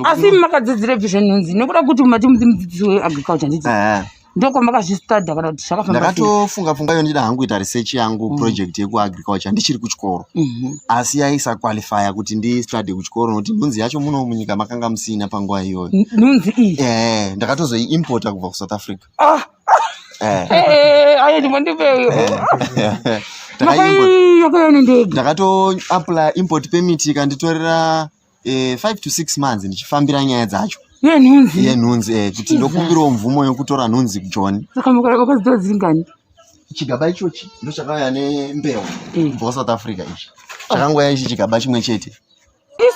Asi makadzidzirepi zvenhunzi nekuda kuti mati muri mudzidzisi weagriculture nditi Eh. NdokwamakaZvistadha kana kuti zvakafamba sei? Ndakatofunga pfungwa iyo ndida hangu kuita research yangu, project yekuagriculture ndichiri kuchikoro, asi yaisaqualifya kuti ndistudy kuchikoro nokuti nhunzi yacho muno munyika makanga musina panguva iyoyo. Nhunzi iyi? Eh, ndakatozoiimporta kubva kuSouth Africa. Ah. Eh. Ayo ndimondipeyo. Ndakaiimport- Yakauya nendege? Ndakatoapply import permit, ikanditorera 5 to 6 months ndichifambira nyaya dzacho. Yenhunzi? Yenhunzi, kuti ndokumbirawo mvumo yokutora nhunzi kuJoni. Saka makadzitora dzingani? Chigaba ichochi ndo chakauya nembeu kubva kuSouth Africa. Ichi chakangouya ichi chigaba chimwe chete.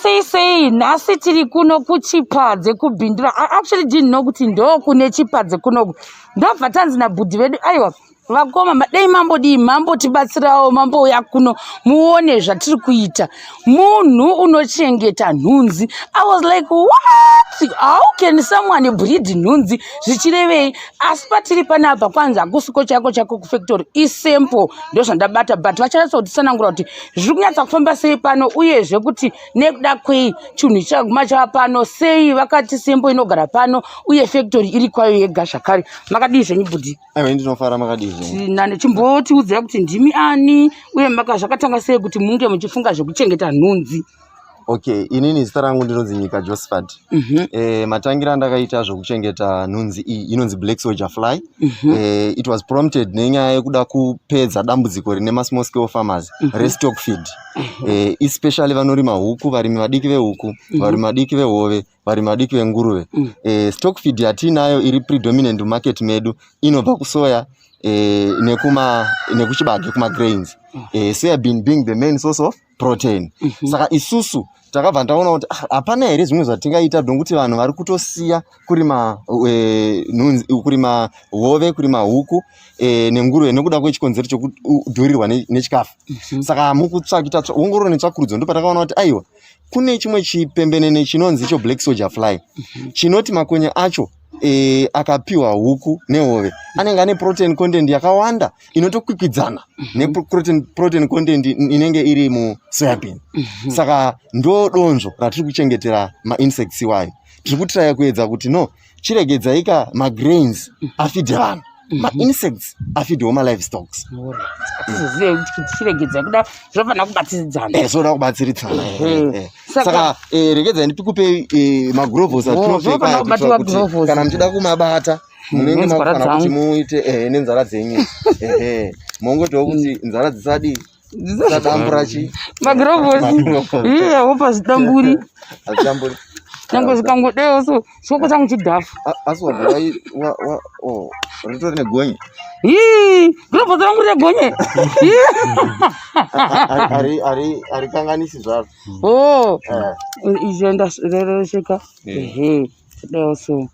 Sei sei, nhasi tiri kuno kuChipadze kuBindura. I actually didn't know kuti ndo kune Chipadze kunoku. Ndobva tanzi nabhudhi vedu, aiwa vakoma, madei mambodii, mambotibatsirawo, mambouya kuno muone zvatiri kuita, munhu unochengeta nhunzi. I was like, "What? How can someone breed nhunzi? Zvichirevei?" Asi patiri panapa kwanzi hakusiko chako chako kufactory, isample ndo zvandabata, but vachanatsa kutitsanangura kuti zviri kunyatsa kufamba sei pano, uyezve kuti nekuda kwei chinhu chaguma chava pano sei. Vakati sample inogara pano uye factory iri kwayo yega zvakare. Makadii zvenyu, bhudhi? Aiwa, ndinofara. Makadii zvenyu? Nane. Chimbotiudzai kuti ndimi ani uye maka zvakatanga sei kuti munge muchifunga zvekuchengeta nhunzi? Okay, inini zita rangu ndinonzi Nyika Josephat. Matangira andakaita zvokuchengeta nhunzi iyi inonzi black soldier fly, it was prompted nenyaya yekuda kupedza dambudziko rine masmall scale farmers restock feed, especially vanorima huku, varimi vadiki vehuku, varimi vadiki vehove, varimi vadiki venguruve. Stock feed yatiinayo iri predominant mumarket medu inobva kusoya nekuchibage, kumagrains, soya bean being the main source of protein. Saka isusu takabva taona kuti ah, hapana here zvimwe zvatingaita, nokuti vanhu vari kutosiya kurima nhunzi, kurima hove, kurima huku nenguruve nekuda kwechikonzero chekudhurirwa nechikafu. Saka mukutsvakita ongororo netsvakurudzo, ndopatakaona kuti aiwa, kune chimwe chipembenene chinonzi icho black soldier fly, chinoti makonye acho akapiwa huku nehove anenge ane protein content yakawanda inotokwikwidzana neprotein protein content inenge iri musoyabean. Saka ndo donzvo ratiri kuchengetera mainsects iwayo. Tiri kutraya kuedza kuti no, chiregedzaika magrains afeede vanhu, mainsects afeedewo malivestocks. Atizozive kuti chiregedza kuda zvinofanira kubatsiridzana. Zvoda kubatsiridzana. Saka regedzai ndikupe magurovhosi Oh, atinopfeka zvinofanira kuitira kubatiwa kuti gurovhosi. kana muchida kumabata munenge Nenzwara makufanira kuti dzangu. muite nenzara dzenyu, mongotiwo kuti nzara dzisadi dzisadambura chi Magurovhosi. Magurovhosi. Iye wopa zvidamburi. Hazvidamburi. Nyange zvikangodewo so chioko changu chidhafu. Asi wabva oh, ritori negonye. Ii, gurovhosi rangu rine gonye. Harikanganisi zvaro. Oh, izvo ndareresheka, ehe, tidawo so.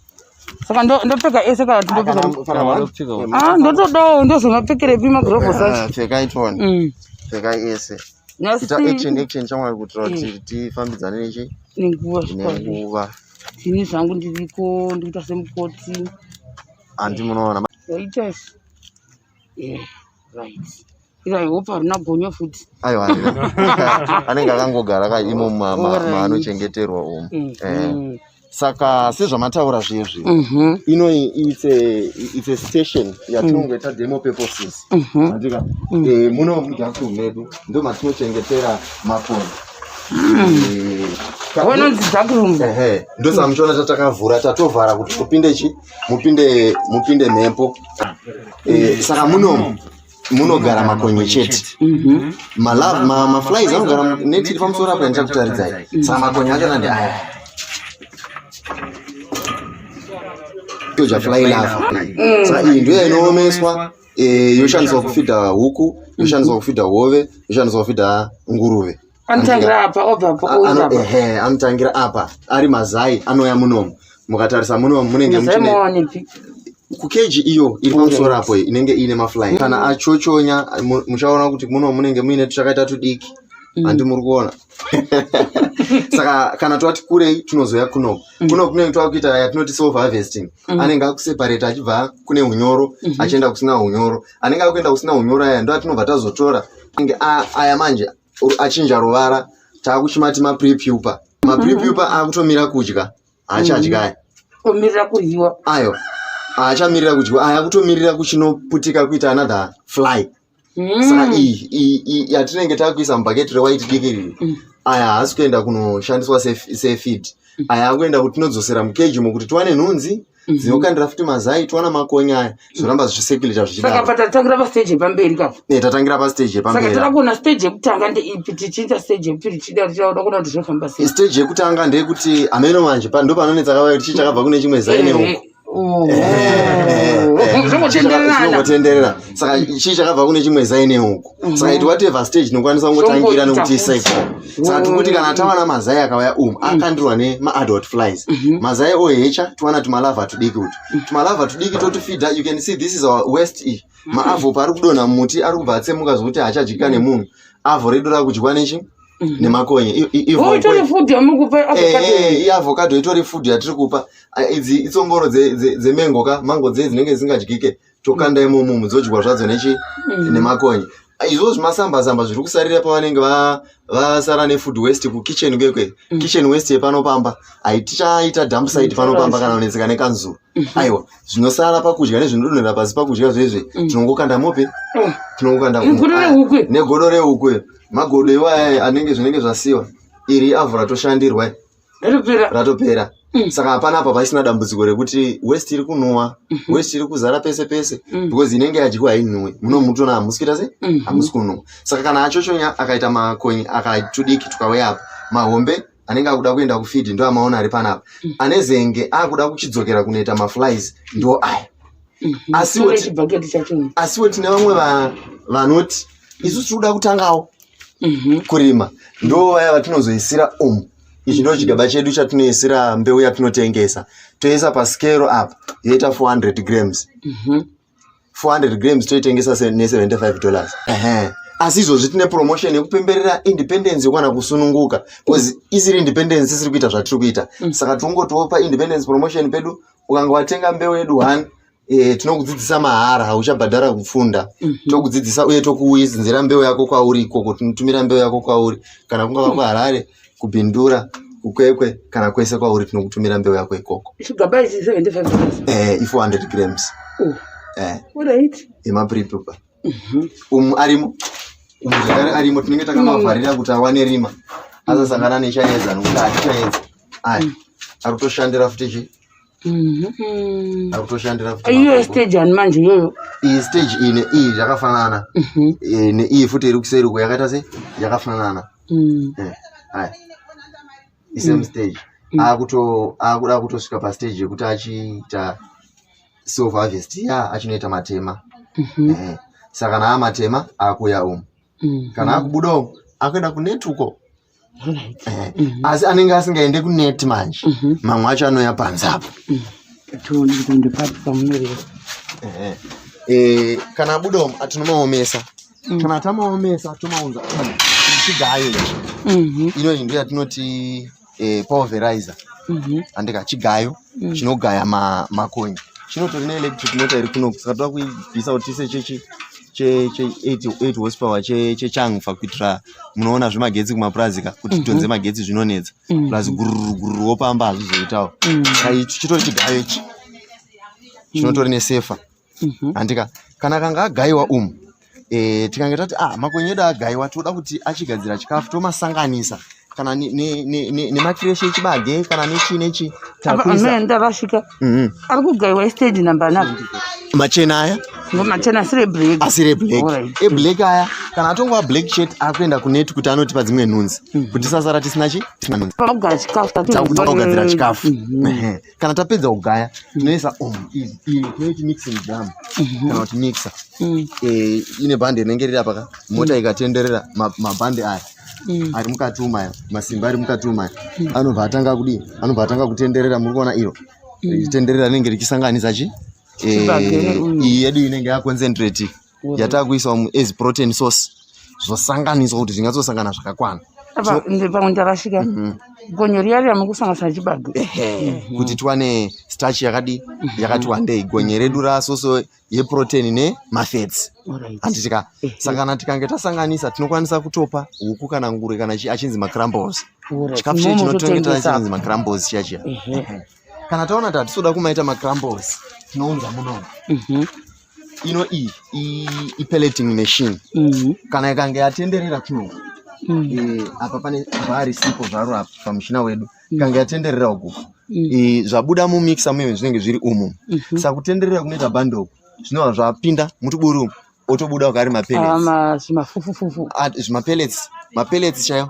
Saka ndopfeka ese kana kuti ndopfeka? Ah, ndotodawo, ndozomapfekerepi magurovhosi acho? Pfekai tone. Pfekai ese. Nhasi Ita action, action chamwari, kuitira kuti tifambidzane nechi nenguva zvikwadi. Nenguva. Tini zvangu ndiriko, ndikuita semukoti. Handi munoona? Yaita izvi. Right, ira, I hope harina gonyo futi. Aiwa, anenge akangogara ka imo maanochengeterwa umu. Saka sezvamataura zvezvi, inoi it's a station yatinongoita demo purposes. Andika muno mudarkroom medu ndo matinochengetera makonye. Wanonzi darkroom? Ehe, ndosaka muchiona tatakavhura, tatovhara kuti mupinde chi mupinde mhepo. Saka munomu munogara makonye chete. Maflies anogara net iri pamusoro apo yandichakutaridzai. Saka makonye acho nandi aya soldier fly larva. Saka iyi ndiyo inoomeswa, yoshandiswa kufeeda huku, yoshandiswa kufeeda hove, yoshandiswa kufeeda nguruve. Anotangira apa, obva apa, ouya apa? Ehe, anotangira apa ari mazai, anouya munomu. Mukatarisa munomu munenge Mazai muchine mawanepi? Kukeji iyo iri pamusoro apo iyi, inenge iine mafly. Kana achochonya, muchaona kuti muno munenge muine tuchakaita tudiki. Handi muri kuona? Saka kana twati kurei tunozoya kunoku. Kunoku kunenge twakuita yatinoti self harvesting. Anenge akuseparate achibva kune unyoro achienda kusina unyoro. Anenge akuenda kusina unyoro aya ndo atinobva tazotora. Anenge aya manje achinja ruvara, taakuchimati maprepupa. Maprepupa akutomira kudya, haachadya aya. Kumirira kudyiwa. Ayo haachamirira kudyiwa aya, akutomirira kuchinoputika kuita another fly. Saka iyi yatinenge takuisa mubhaketi rewhite diki riri, aya haasi kuenda kunoshandiswa sefeed. Aya akuenda kuti tinodzosera mukeji mokuti tiwane nhunzi dzinokandira futi mazai, tiwana makonye aya, zvoramba zvichisekulita Saka zvichidaro. Patatangira pastage yepamberi kapo. Tatangira pastage Saka yepamberi. toda kuona stage yekutanga ndeipi, tichiita stage yepiri, tichida tichida kuona kuti zvinofamba sei. Stage yekutanga ndeyekuti hameno manje ndo panonetsa kavaya kuti chii chakabva kune chimwe zai neuku. Zvingotendererana. Zvinongotenderera. Saka chii chakabva kune chimwe zai neuku? Saka iti whatever stage tinokwanisa kungotangira nekuti Zvongoita. cycle. Saka tikuti kana tawana mazai akauya umu akandirwa nemaadult flies, mazai ohecha, tiwana tumalarvae tudiki, utu tumalarvae tudiki totifeeda. You can see this is our waste. Iyi maavho paari kudonha mumuti ari kubva atsemuka zvokuti hachadyika nemunhu. Avho redu rakudyiwa nechi nemakonye. Oh, itori food yamukupa, avocado? Iavocado itori food yatiri kupa. Ah, idzi itsongoro dzemengo ka, mango dzei dzinenge dzisingadyike, tokanda imomo, dzodyiwa zvadzo nechi nemakonye. Ah, izvozvo zvimasamba-samba zviri kusarira pavanenge vasara nefood waste kukitchen kwekwe, kitchen waste yepano pamba haitichaita dump site pano pamba kana kunetseka nekanzuro. Aiwa, zvinosara pakudya nezvinodonhera pasi pakudya zvezve tinongokanda mope, tinongokanda Negodo umu. rehuku. Negodo rehuku, magodo iwaya anenge zvinenge zvasiwa. Iri avho ratoshandirwa. Ratopera. Ratopera. Saka hapana apa pasina dambudziko rekuti waste iri kunhuwa, waste iri kuzara pese pese, because inenge yadyiwa hainhuwi. Muno mutona hamusi kuita se hamusi kunhuwa. Saka kana achochonya akaita makonye akatudiki tukauya apa, mahombe anenge akuda kuenda kufeed ndo amaona ari panapa. Anezenge akuda kuchidzokera kunoita maflies ndo aya. Asiwo Tore chibhaketi chacho. Asiwo tine vamwe vanoti isusu tiri kuda kutangawo kurima, ndo vaya vatinozoisira umu. Ichi ndo chigaba chedu chatinoisira mbeu yatinotengesa. Toisa paskero apa, yoita 400 grams. 400 grams toitengesa ne$75. Ehe. Asi izvozvi tine promotion yekupemberera independence, yekwana kusununguka, because isiri independence isiri kuita zvatiri kuita. Saka tinongotiwopa independence promotion pedu. Ukanga watenga mbeu yedu one, tinokudzidzisa mahara, hauchabhadhara kufunda. Tokudzidzisa uye tokuunzira mbeu yako kwauri ikoko. Tinotumira mbeu yako kwauri, kana kungava kuHarare, kuBindura, kuKwekwe, kana kwese kwauri, tinokutumira mbeu yako ikoko. Chigaba ichi $75? I400 grams. Oh. Alright. Emaprepupa umu arimo, umu zvakare arimo. Tinenge takamavharira kuti awane rima, asasangana nechaedza, nokuti hatichaedza. Aya ari kutoshandira futi chi ari kutoshandira futi Iyo makumbo. Stage ani manje iyoyo? Iyi stage iyi neiyi zvakafanana. Neiyi futi iri kuseri uko yakaita se yakafanana. Aya isame stage. Akuda kutosvika pastage yekuti achiita self harvest ya achinoita matema. Saka kana amatema akuuya umu, kana akubuda umu akuenda kunet uko. Asi anenge asingaende kunet manje, mamwe acho anouya panze apo. Tione kuti ndepapi pamunoreva. Kana abuda umu tinomaomesa. Kana tamaomesa tomaunza chigayo ichi. Inoyi ndo yatinoti pulverizer. Andika chigayo chinogaya makonye, chinotori neelectric motor iri kunoku. Saka toda kuibvisa kuti tiise chechi che 8 horsepower chechangfa, kuitira munoona zvemagetsi kumapurazi ka, kuti tidhonze magetsi zvinonetsa, plus gururu gururu wopamba hazvizoitawo. Saka ichi chitori chigayo ichi chinotori nesefa. Handika kana kanga agayiwa umu, tikange tati ah, makonye edu agayiwa, toda kuti achigadzira chikafu, tomasanganisa kana nemakireshi echibage kana nechi nechi takuisa. Amene ndarashika. Ari kugayiwa istage number napa? Machena aya. Machena asiri eblack? Asiri eblack. Eblack aya kana atongova black chete akuenda kunet kuti anotipa dzimwe nhunzi, kuti tisasara tisina chi tisina nhunzi. Pakugaya chikafu. Takuda kugadzira chikafu. Ehe. Kana tapedza kugaya tinoisa umu. Iyi tinoiti mixing drum kana kuti mixer. Ine bhande rinenge riri apa ka, mota ikatenderera mabhande aya ari mukati umu, aya masimbi ari mukati umu aya anobva atanga kudii? Anobva atanga kutenderera. Muri kuona iro richitenderera, rinenge richisanganisa chi Chibage uyu. Iyi yedu inenge yaconcentrate yatakuisa umu as protein source, zvosanganiswa kuti zvingatsosangana zvakakwana. Apa pamwe ndarashika. Gonyo riya riya mukusanganisa chibage. Ehe, kuti tiwane starch yakadi yakati wandei. Gonye redu rasoso yeprotein nemafats. Handitika? Saka kana tikange tasanganisa tinokwanisa kutopa huku kana nguruve kana chi achinzi macrumbles. Chikafu chiye chinotengesa chinonzi macrumbles chiya chiya. Kana taona kuti hatisi kuda kumaita macrumbles, tinounza muno. Ino iyi ipelleting machine. Kana ikange yatenderera kuno, apa pane bhari sipo zvaro apa pamushina wedu. Ikange yatenderera uku, zvabuda mumixer muye zvinenge zviri umu. Saka kutenderera kunoita bhandi uku zvinova zvapinda mutuburi umu, otobuda ukari mapellets. Zvimafufufufu. Zvimapellets, mapellets chaiyo.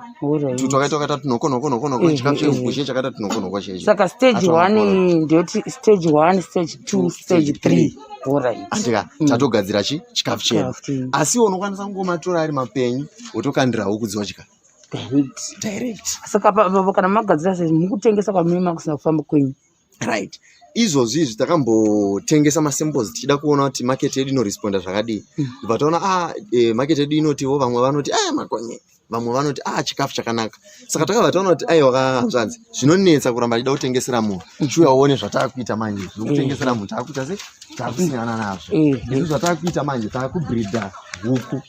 Twakaita wakaita tunoko noko noko noko, chikafu chehuku chiye chakaita tunoko noko chaicho. Saka stage 1 ndiyoti stage 1, stage 2, stage 3. Alright. Andika tatogadzira chi chikafu chedu. Asiwo unokwanisa kungomatora ari mapenyu wotokandira huku dzodya direct. Direct. Saka kana magadzira sei, mukutengesa kwamima kusina kufamba kwenyu? Right, izvozvi izvi takambotengesa masamples tichida kuona kuti market yedu inoresponda zvakadii. Ndibva taona market yedu inotiwo vamwe vanoti makonye, vamwe vanoti chikafu chakanaka. Saka takabva taona kuti aiwa hanzvadzi, zvinonetsa kuramba tichida kutengesera munhu. Chiuya uone zvataakuita manje. Zvekutengesera munhu taakuita sei, taakusiyana nazvo. Izvi zvataakuita manje, taakubreeda huku.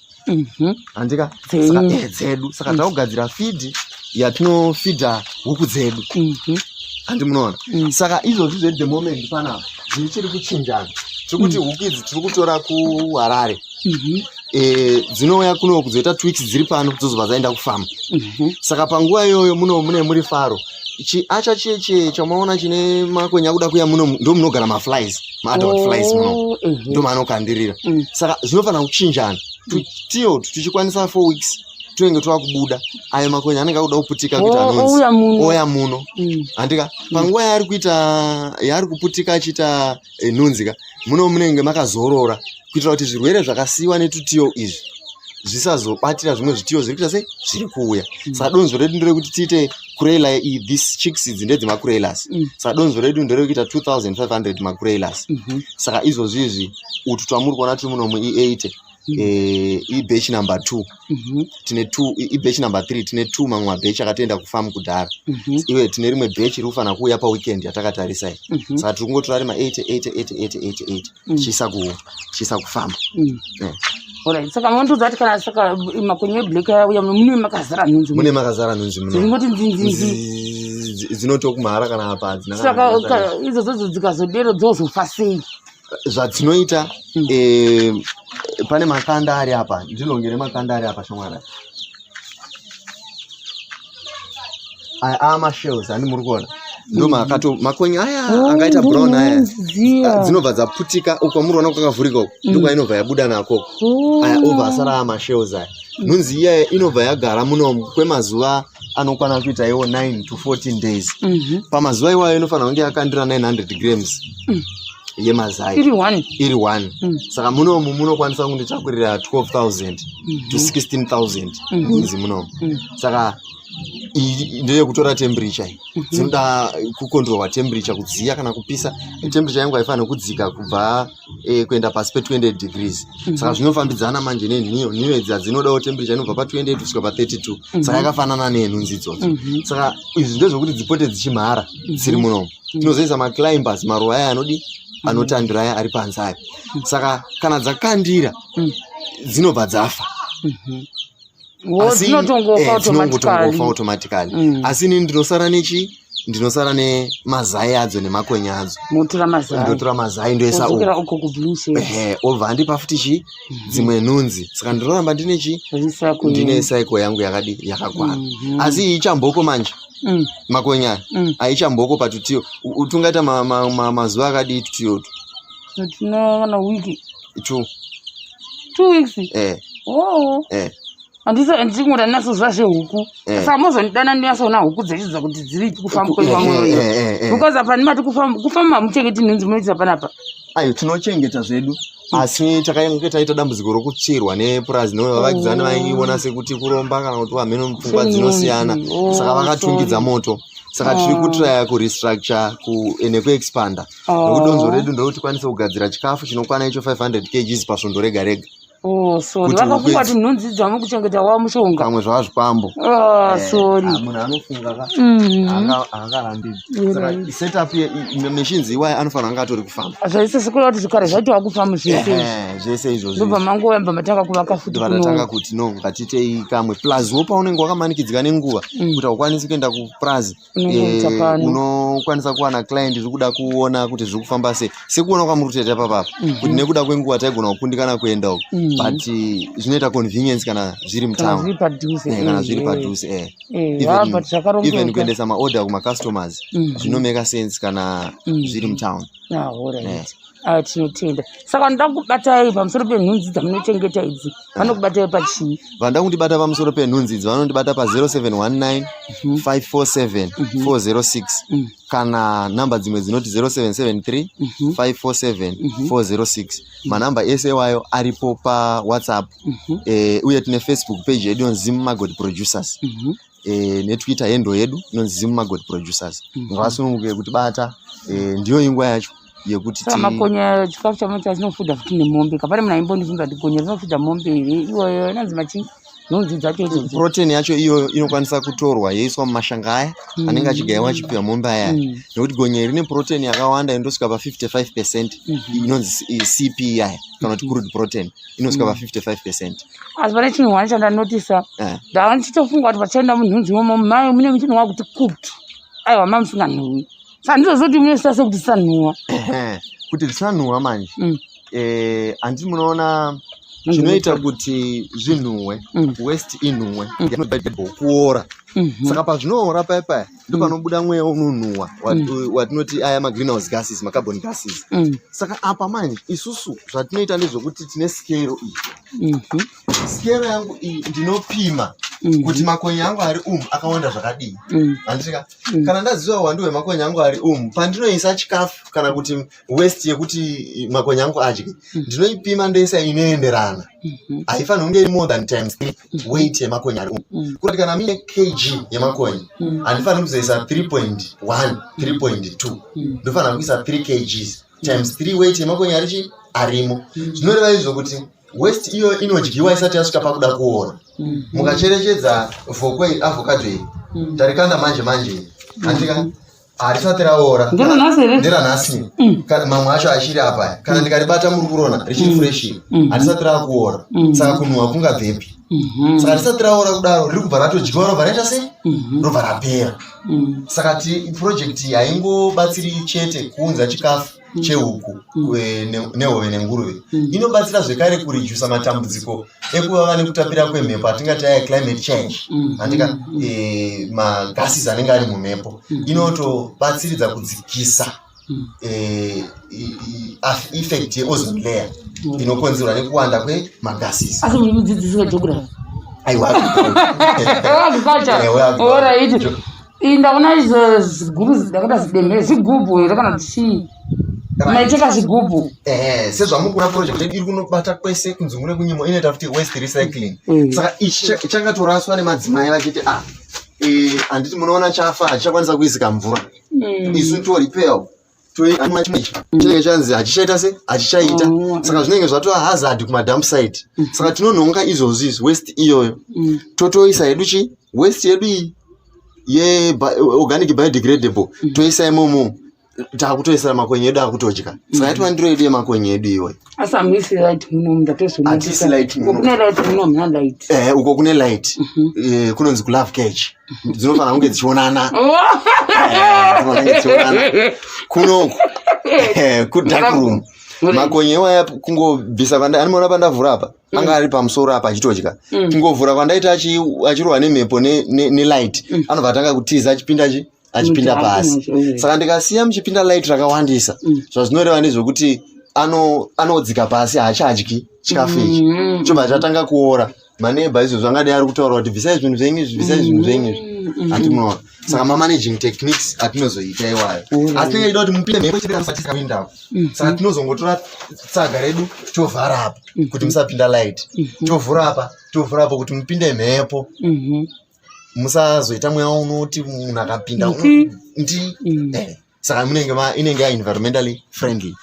Handika dzedu. Saka takugadzira feed yatinofidha huku dzedu. Handi munoona? Saka izvozvi zvedu, the moment panapa zvichiri kuchinjana. Tiri kuti huku idzi tiri kutora kuHarare. Dzinouya kuno kudzoita 2 weeks dziri pano, dzozobva dzaenda kufamu. Saka panguva iyoyo muno mune muri faro. Chiacha chiye chamaona chine makonye akuda kuya muno, ndo munogara maflies, maadult flies muno. Ndo maanokandirira. Saka zvinofanira kuchinjana. Tiyo tichikwanisa 4 weeks tinenge tova kubuda, ayo makonye anenge akuda kuputika kuita nhunzi. Ouya muno. Ouya muno. Handika panguva yaari kuita, yaari kuputika achiita nhunzi ka, muno munenge makazorora kuitira kuti zvirwere zvakasiyiwa netutiyo izvi zvisazobatira zvimwe zvitiyo zviri kuita sei, zviri kuuya. Saka donzvo redu nderekuti tiite kuroiler. This chicks idzi ndedzemakuroilers. Saka donzvo redu nderekuita 2500 makuroilers. Saka izvozvi izvi utu twamuri kuona tiri munomu i8, ibatch number 2. Tine 2, ibatch number 3. Tine 2 mamwe mabatch akatoenda kufamu kudhara. Iwe tine rimwe batch riri kufanira kuuya paweekend yatakatarisai. Saka tiri kungotora rima 8 8 8 8 8 8 tichiisa kufamu. Alright, saka mondiudza kuti kana saka makonye eblack auya muno, mune makazara nhunzi? Mune makazara nhunzi muno. Dzinongoti nzinzinzi. Dzinotokumhara kana apa hadzina. Saka idzodzo dzikazodero dzozofa sei? Zvadzinoita, pane makanda ari apa, ndinongere makanda ari apa shamwari. Aya amashells, handi muri kuona? Ndo makato makonye aya angaita brown aya. Dziya. Dzinobva dzaputika uko kwamuri kuona kwakavhurika uko, ndokwainobva yabuda nako. Aya obva asara amashells aya. Nhunzi iyaya inobva yagara munomu kwemazuva anokwana kuita iwo 9 to 14 days. Pamazuva iwayo inofanira kunge yakandira 900 grams yemazai. Iri one? Iri one. Saka munomu munokwanisa kunditakurira 12,000 to 16,000 nhunzi munomu. Saka iyi ndeyekutora temperature iyi. Dzinoda kukontrolwa temperature, kudziya kana kupisa. Temperature yangu haifaniri kudzika kubva kuenda pasi pe28 degrees. Saka zvinofambidzana manje nenhiyo. Nhiyo idzi hadzinodawo temperature inobva pa28 kusvika pa32. Saka yakafanana nenhunzi idzodzo. Saka izvi ndezvekuti dzipote dzichimhara dziri munomu. Tinozoisa maclimbers, maruva aya anodi anotandira aya ari panze aya. Saka kana dzakandira, dzinobva dzafa. Dzinotongofa Dzinongotongofa automatically. Automatically. Asi inini ndinosara nechi, ndinosara nemazai adzo nemakonye adzo. Motora mazai? Ndotora mazai, ndoisa Odzokera uku. Uko kublue shade. Ehe, obva andipa futi chi dzimwe nhunzi. Saka ndinoramba ndine chi Recycle. ndine cycle yangu yakadi yakakwana. Asi iyi ichamboko manje, makonye aya aichamboko patutiyo. Tungaita mazuva akadii tutiyotu? Tina kana wiki? Two. 2 weeks? Eh. Oh. Eh. Handisi handingoti handinasoziva zvehuku. Saka mozondidana ndinyasoona huku dzechidzo kuti dziri kufamba kwenyu vamwe. Because apa ndimati kufamba hamuchengeti nhunzi, munoitira panapa? Ayo, tinochengeta zvedu, asi takange taita dambudziko rokutsvirwa nepurazi nevavakidzani. Vaiona sekuti kuromba kana kuti vamheno, pfungwa dzinosiyana. Saka vakatungidza moto. Saka tiri kutraya kurestructure nekuexpanda, nekuti donzvo redu nderekuti tikwanise kugadzira chikafu chinokwana icho 500 kgs pasvondo rega rega. Oh, sorry. Kuti Vakafunga huku kuti nhunzi dzamukuchengeta wa mushonga. Pamwe zvava zvikwambo. Ah, sorry. Ah, munhu anofunga ka haangarambidzi. Saka setup machines iwaya anofanira anga atori kufamba. Zvaise sekuru kuti zvikare zvacho wakufamba zvese. Ehe, zvese izvozvo. Ndobva mangouya mba matanga kuvaka futi Vanatanga kuno. kuti no, ngatiitei kamwe. Plus wo paunenge wakamanikidzika nenguva kuti haukwanisi kuenda kupurazi, Unongoita pano. unokwanisa kuwana client iri kuda kuona kuti zviri kufamba sei, sekuona kwamuri kutoita ipapapa, kuti nekuda kwenguva taigona kukundikana kuenda uko, but zvinoita convenience kana zviri Kana mutown. zviri padhuze. Kana zviri padhuze. Ah, but zvakarongeka. Even kuendesa maorder kumacustomers zvinomeka sense kana zviri mutown. Ah, alright. Ah, tinotenda. Saka ndoda kubatai pamusoro penhunzi dzamunochengeta idzi. Vanokubatai pachii? Vanoda kundibata pamusoro penhunzi idzi vanondibata pa0719 547 406, kana namba dzimwe dzinoti 0773 547 406. Manamba ese iwayo aripo paWhatsApp. Uye tine Facebook page yedu inonzi Zim Maggot Producers, neTwitter handle yedu inonzi Zim Maggot Producers. Ngavasununguke kutibata. Ndiyo inguva yacho yekuti Saka makonye, chikafu chamo chatinofudha futi nemombe. Kapane munhu aimbondibvunza kuti gonye rinofudha mombe here? Iyoyo inonzi machi nhunzi dzacho idzodzo. Protein yacho iyoyo inokwanisa kutorwa yoiswa mumashanga aya anenge achigayiwa achipiwa mombe aya, nekuti gonye rine protein yakawanda inotosvika pa55%, inonzi CP aya, kana kuti crude protein inosvika pa55%. Asi pane chinhu wani chandanotisa. Ndava ndichitofunga kuti pachaenda munhunzi imomo mai mune muchinhuwa kuti kutu. Aiwa, mai musinganhuwi. Saka ndizvozoti munoisa sekuti zisanhuwa. Ehe, kuti zvisanhuwa manje, handiti munoona chinoita kuti zvinhuwe, waste inhuwe, kuora. Saka pazvinoora paya paya ndo panobuda mweya unonhuhwa watinoti aya magreenhouse gases, macarbon gases. Saka apa manje isusu zvatinoita ndezvekuti tine scale iyi. Scale yangu iyi ndinopima kuti makonye angu ari umu akawanda zvakadii, handitika? Kana ndaziva uwandu hwemakonye angu ari umu, pandinoisa chikafu kana kuti waste yekuti makonye angu adye, ndinoipima ndoisa inoenderana. Haifaniri kunge iri more than times 3 weight yemakonye ari umu. Kurati kana mine kg yemakonye, handifaniri kuzoisa 3.1, 3.2. Ndofanira kuisa 3 kgs times 3 weight yemakonye arichi arimo. Zvinoreva izvo kuti waste iyo inodyiwa isati yasvika pakuda kuora. Mukacherechedza vhokwe avocado iyi tarikanda manje manje, handika? Harisati raora. Nderanhasi here? Nderanhasi. Kana mamwe acho achiri apa, kana ndikaribata muri kurona richiri fresh, harisati rakuora. Saka kunhuhwa kungabvepi? Saka risati raora kudaro riri kubva ratodyiwa, robva raita sei? Robva rapera. Saka ti project iyi haingobatsiri chete kuunza chikafu chehuku nehove nenguruve. Inobatsira zvekare kuredusa matambudziko ekuvava nekutapira kwemhepo atingati aya climate change, handika? Magases anenge ari mumhepo, inotobatsiridza kudzikisa effect yeozone layer inokonzerwa nekuwanda kwemagases. Asi muri mudzidzisi wegeography? Aiwa. Agriculture. Agriculture. Alright. Iyi ndaona izvo ziguru ndakada zidemhe, zvigubhu here kana kuti chii? Maicheka zvigubhu. Ehe, sezvamukura, project yedu iri kunobata kwese kunzungu nekunyimo. Inoita futi waste recycling. Saka ichi changatoraswa nemadzimai vachiti, ah, handiti munoona chafa, hachichakwanisa kuisika mvura. Isu toripewo chimwe chinenge chanzi hachichaita se hachichaita. Saka zvinenge zvatova hazard kumadump site. Saka tinonhonga izvozvi izvi, waste iyoyo, totoisa yedu chi waste yedu iyi yeorganic biodegradable, toisa imomo, taakutoisira makonye edu akutodya. Saka yatova ndiro yedu yemakonye edu iyoyo. Asi hamuisi light munomu? Ndatozoona. Hatisi light muno. Kune light muno, hamuna light? Uko kune light, kunonzi kulove cage, dzinofanira kunge dzichionana. Dzinofanira kunge dzichionana. Kunoku kudark room, makonye iwaya kungobvisa kwanda anoona pandavhura apa, anga ari pamusoro apa achitodya. Kungovhura kwandaita achirohwa nemhepo nelight, anobva atanga kutiza achipinda chi achipinda pasi. Saka ndikasiya muchipinda light rakawandisa, zvazvinoreva ndezvekuti anodzika pasi, haachadyi chikafu ichi, chobva chatanga kuora. Maneighbour izvozvo angadai ari kutaura kuti bvisai zvinhu zvenyu izvi, bvisai zvinhu zvenyu izvi, hati munoona? Saka mamanaging techniques atinozoita iwayo. Asi tinenge tichida kuti mupinde mhepo ichipinda musati kuindapo. Saka tinozongotora tsaga redu, tovhara apa kuti musapinda light, tovhura apa, tovhura apo kuti mupinde mhepo, musazoita mweya unoti munhu akapinda ndi. Saka munenge inenge yaenvironmentally friendly.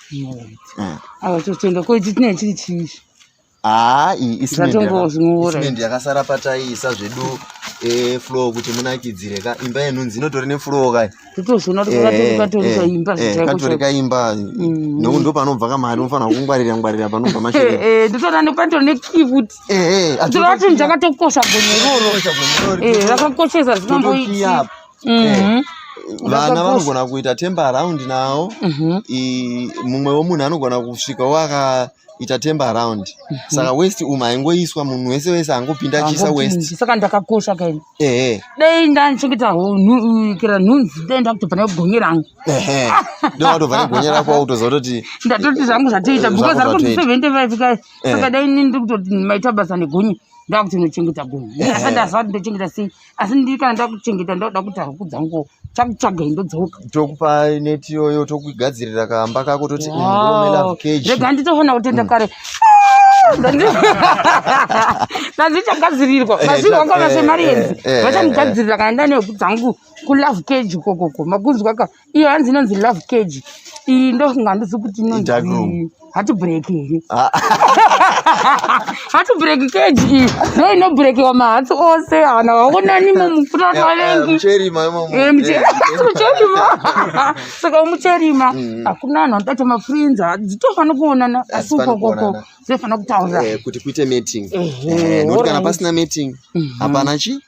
Ava totenda. Ko ichi chinenge chiri chii? Haa, iyi isimende Zvatongozvimuura. isimende yakasara pataiisa zvedu floor kuti munakidzire ka. Imba yenhunzi inotori nefloor kai. Totozviona kuti katori katori kaimba zvichaiko Katori chaiko. kaimba. Nokuti ndo panobva kamari unofanira kungwarira ngwarira panobva mashereni. Nditoona nepantori nekey futi. Ndinoona kuti chakatokosha gonye iroro. Rakakoshesa zvinomboiti. Totokiya. Vana Rakakosha. vanogona kuita temper around nawo. Mumwewo munhu anogona kusvikawo akaita temper around. Saka waste umu haingoiswa munhu wese wese angopinda achiisa waste. Angopindi. Saka ndakakosha kaini. Ehe. Dai ndandichengeta kera nhunzi, dai ndakutobva negonye rangu. Ehe. Ndowatobva negonye rako wakutoziva kutoti Ndatoti zvangu zvatoita Zvako because ari kuti zvatoita. 75 kai. Saka dai inini ndiri kutoti maita basa negonye, ndakuti ndinochengeta gonye. Asi ndaziva kuti ndochengeta sei, asi ndiri kana ndakuchengeta ndoda kuti huku dzangu chakutsvagai ndodzoka. Tokupa neti iyoyo, tokugadzirira kamba kako, toti ndome love cage. Rega nditofanira kutenda kare. Ndandichagadzirirwa mazvinhu anga vasemarienzi vachandigadzirira kana ndane huku dzangu kulove cage ukokoko. Makunzwa ka, iyo hanzi inonzi love cage iyi, ndofunga handisi kuti Dark room. inonzi heartbreak here? Ah. Heartbreak cage iyi ndo inobrekiwa mahearts ose, havana vaonani mumupfuta vavengi. Mucherima imomo. Mucherima, saka mucherima hakuna vanhu vanodaita mafriends, dzitofanira kuonana asi Hadzifani ukokoko kuonana. dzinofanira kutaurira. Kuti kuite mating. Ehe, Nokuti kana alright. pasina mating hapana chi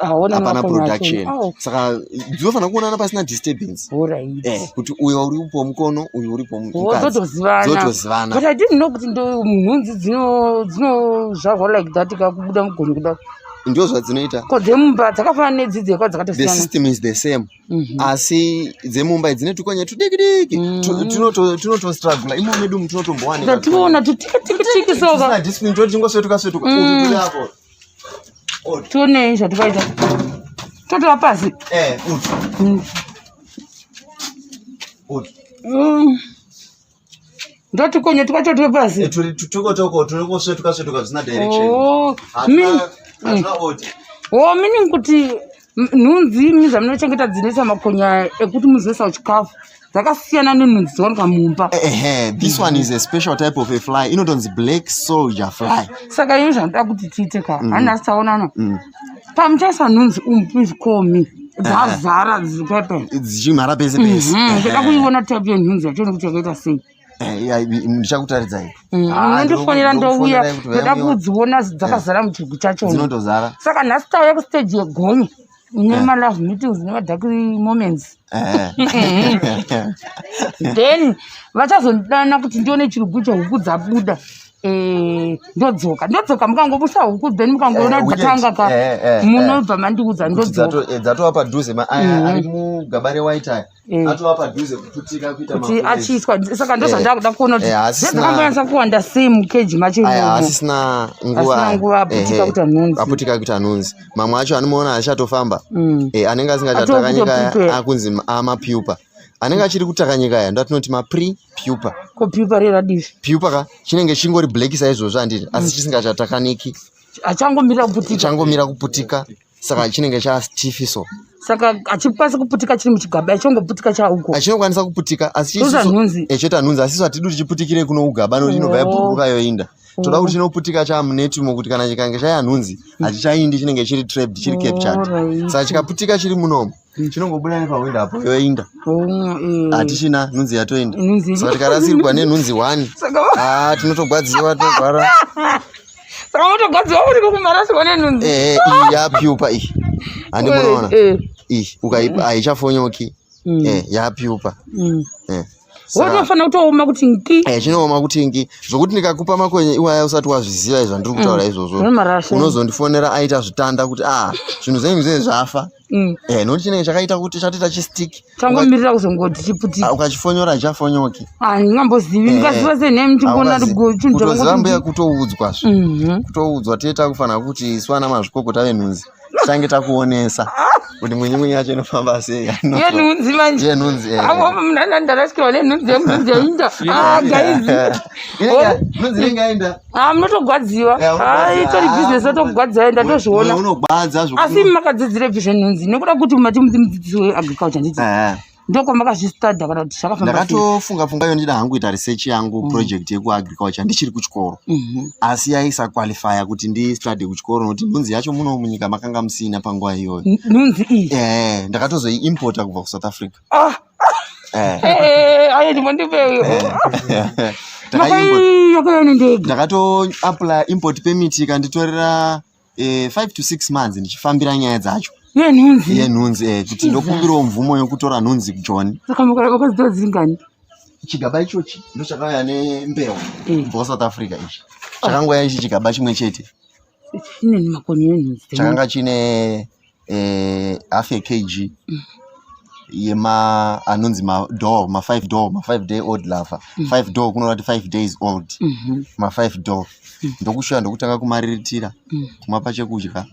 Haona hapana makonye acho. production. Saka dzinofanira kuonana pasina disturbance. Alright. Kuti uyo uripo mukono, uyu uripo mukadzi. Dzotozivana. Dzotozivana. But I didn't know kuti ndo nhunzi dzinozvarwa like that kakubuda mugonye kudai. Ndo zvadzinoita. Ko dzemumba dzakafanana nedzi dzekwa The dzakatosiyana? system is the same, asi dzemumba dzine tukonye tudiki diki tunotostrugula imo medu mutunotombowanika. Tationa tutiki tiki tiki soka. Discipline, toti tingosvetuka svetuka. Utu turi apo. Utu. Tionei zvatikaita, totova pasi. Utu. Utu. Ndotukonye twacho twe pasi. Turi tutokotoko turi kusvetuka svetuka zvisina direction. Oh, Hatina order. Oh, meaning kuti nhunzi imi zvamunochengeta dzinoisa makonya ekuti muzoisa chikafu dzakasiyana nenhunzi dzowanikwa mumba. Ehe, this one is a special type of a fly inotonzi black soldier fly. Saka ini zvanoda kuti tiite ka, hanhasi taonana, pamuchaisa nhunzi umu, please call me dzazara dzipepe. Dzichimhara pese pese. Ndoda kuiona type yenhunzi yacho nekuti yakaita sei. Ndichakutaridzai. Ah, Unondifonera ndouya. Ndinokufonerai kuti Ndoda vayamiwa. kudziona dzakazara muchigu chachona. Dzinotozara. Saka nhasi tauya kustage yegonye nemalove meetings nemadark moments. Then vachazondidana kuti ndione chirugu chehuku dzabuda. Ndodzoka mukangobusa huku, then mukangoona Weekend. dzatanga ka, munobva mandiudza, Kuti ndodzoka. dzatova padhuze, aya ari mugaba rewhite aya atova padhuze kuputika kuita Kuti maflies. achiiswa, saka ndozvandakuda kuona kuti dzakambonyatsa kuwanda sei mukeji macho Aya imomo. hasisina nguva. Asina nguva, aputika kuita nhunzi. Aputika kuita nhunzi. Mamwe acho anomuona achatofamba. Anenge asingachatakanyika aya Atokutopupa. akunzi amapupa. Anenge achiri kutakanyika aya ndo atinoti mapre pupa. Ko pupa reradizvi? Pupa ka chinenge chingori black saizvozvo, handiti, asi chisingachatakaniki. Achangomira kuputika. Changomira kuputika, saka chinenge chastiff so. Saka hachikwanisi kuputika chiri muchigaba, chongoputika chauko? Chinokwanisa kuputika asi Choita nhunzi. Choita nhunzi, asi isu hatidi kuti chiputikire kuno ugaba nokuti inobva yabhururuka yoinda. Toda kuti chinoputika chamunetimo kuti kana chikange chaya nhunzi hachichaindi, chinenge chiri trapped, chiri captured. Saka chikaputika chiri munomu chinongobuda nepahwindo apo yoinda. Hatichina nhunzi, yatoinda. Nhunzi. Saka tikarasirwa nenhunzi 1, ah, tinotogwadziwa, tinorwara. Saka motogwadziwa kuti kumarasirwa nenhunzi. Ehe, iyi yapupa iyi, handi munoona? Iyi ukaipa haichafonyoki. Yapupa. Wotofanira kutooma kuti nki. Chinooma kuti ngi, zvokuti ndikakupa makonye iwaya usati wazviziva izvi zvandiri kutaura izvozvo, Zvinomarasha. unozondifonera aita zvitanda kuti ah, zvinhu zvenyu zvenyu zvafa. Nokuti chinenge chakaita kuti chatoita chistick. Changomirira kuzongoti chiputika. Ukachifonyora hachichafonyoki. Handingambozivi, ndingaziva senhemi ndingoona. Kutoziva mbuya kutoudzwa zve, kutoudzwa. Tee takufanira kuti isu ana mazvikokota venhunzi tichange takuonesa kuti mwinyi mwinyi yacho inofamba sei. Yenhunzi manje. Yenhunzi. Avo munhu ndarasikirwa nenhunzi, yenhunzi yainda. Ah, guys. Nhunzi inenge yainda. Ah, munotogwadziwa. Ah, itori business, otogwadziwa, ndatozviona. Unogwadza. Asi makadzidzirepi zvenhunzi? Nekuda kuti mati mudzidzisi weagriculture, nditi? Ndokwamakazvistada kana kuti zvakafamba sei? Ndakatofunga pfungwa iyo ndida hangu kuita research yangu, project yekuagriculture ndichiri kuchikoro, asi yaisaqualifya kuti ndistudy kuchikoro nokuti nhunzi yacho muno munyika makanga musina panguva iyoyo. Nhunzi iyi? Ndakatozoiimporta kubva kuSouth Africa. Ah. Ayo ndimondipeyo. Makaiyokoyo nendege? Ndakatoapply import permit, ikanditorera 5 to 6 months ndichifambira nyaya dzacho. Yenhunzi? Yenhunzi, kuti ndokumbirawo mvumo yokutora nhunzi kuJoni. Saka makadzitora dzingani? Chigaba ichochi ndo chakauya nembeu kubva kuSouth Africa. Ichi chakangouya ichi chigaba chimwe chete. Chine makonye enhunzi? Chakanga chine half a kg yema anonzi mador, ma5 dor, ma5 day old larva. 5 dor kunoreva kuti 5 days old. Ma5 dor ndokusvika, ndokutanga kumariritira, kumapa chekudya,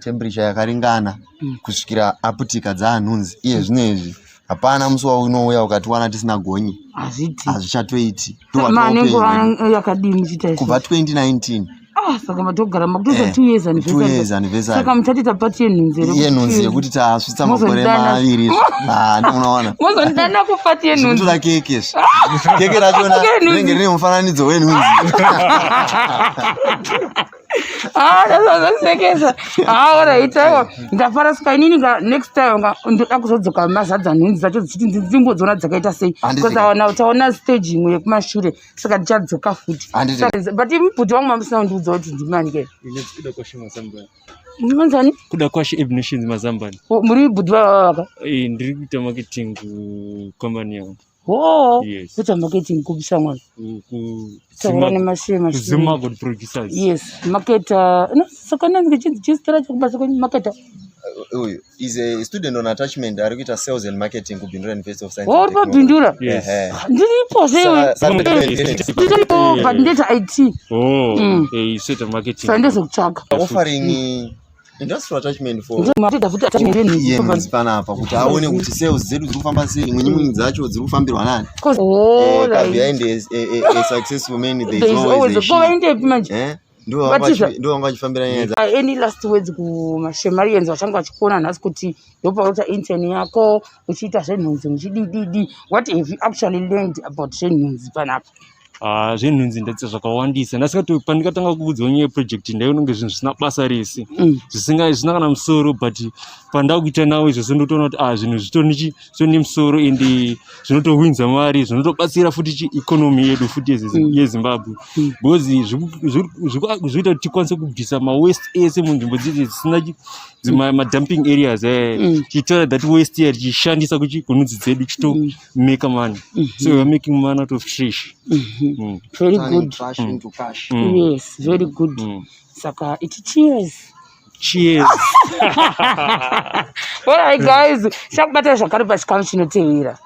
temperature yakaringana, kusvikira aputika dzaanhunzi. Iye zvino izvi hapana musi waunouya ukatiwana tisina gonye. Hazviti. Hazvichatoiti. Mane nguva yakadii muchiita izvi? Kubva 2019. Ah, saka matogara makutoita 2 years. 2 years anniversary. Saka muchatoita pati yenhunzi here? Yenhunzi yekuti tasvitsa makore Mozondidana. 2. Ah, unoona. Mozondidana kupati yenhunzi. Zvikutora keke, keke rachona Keke yenhunzi. rinenge rine mufananidzo wenhunzi. Ah, zvasekesa. Ah, alright, aiwa, ndafara. Saka inini nga next time nga ndoda kuzodzoka mazadza nhunzi dzacho dzichiti ndimbodziona dzakaita sei. Handiti. Because awana taona stage imwe yekumashure, saka ndichadzoka futi. Handiti. But imi bhuti wangu mamusina kundiudza kuti ndimani ke. Inonzi Kuda Kwashe Mazambani. Manzani? Kuda Kwashe Ebnations Mazambani. Muri bhuti vavavaka? Ndiri kuita marketing kucompany yangu. Ho? Yes. Kuita marketing kubisa mwana? Taura nemashure mashure. Zimago Producers. Yes, marketer. No, saka nanzi chinzi chizita racho kubasa kwenyu, marketer? Uyu is a student on attachment, ari kuita sales and marketing kuBindura University of Science Ho, and uri Technology. paBindura? Yes. Ehe. Ndiripo zvewe. Ndiripo, but ndoita IT. Oh, soita marketing. Saka ndozokutsvaga. Offering industrial attachment for Ndoita futi attachment yenhunzi. Yenhunzi panapa kuti aone kuti sales dzedu dziri kufamba sei, imwe nyimwe dzacho dziri kufambirwa nani. Oh, Ka right. Behind a successful man there There is is always always a a she. ko vaendepi manje? Ndo vanga Vatiza. ndo vanga vachifambira nyaya dza Any last words kumashemarians vachange vachikuona nhasi kuti ndopauita intern yako uchiita zvenhunzi muchidididi? What have you actually learned about zvenhunzi panapa? Ah, zvenhunzi ndadzidza zvakawandisa. Ndasingati pandikatanga kuudzwa nyaya yeproject ndaiona kunge zvinhu zvisina basa rese, zvisina kana musoro, but pandakuita nawo izvozvo ndotoona kuti ah, zvinhu zvitori nemusoro ende zvinotowinza mari, zvinotobatsira futi chi economy yedu futi yeZimbabwe, because zvikuita kuti tikwanise kubvisa mawaste ese munzvimbo dzidzi dzisina madumping areas, tichitora that waste here tichishandisa kunhunzi dzedu, chitomake money. So we are making money out of trash. Very Turning good. trash into cash. Yes, very good. Saka iti cheers. Cheers. Alright guys, chakubata zvakare pachikamu chinotevera.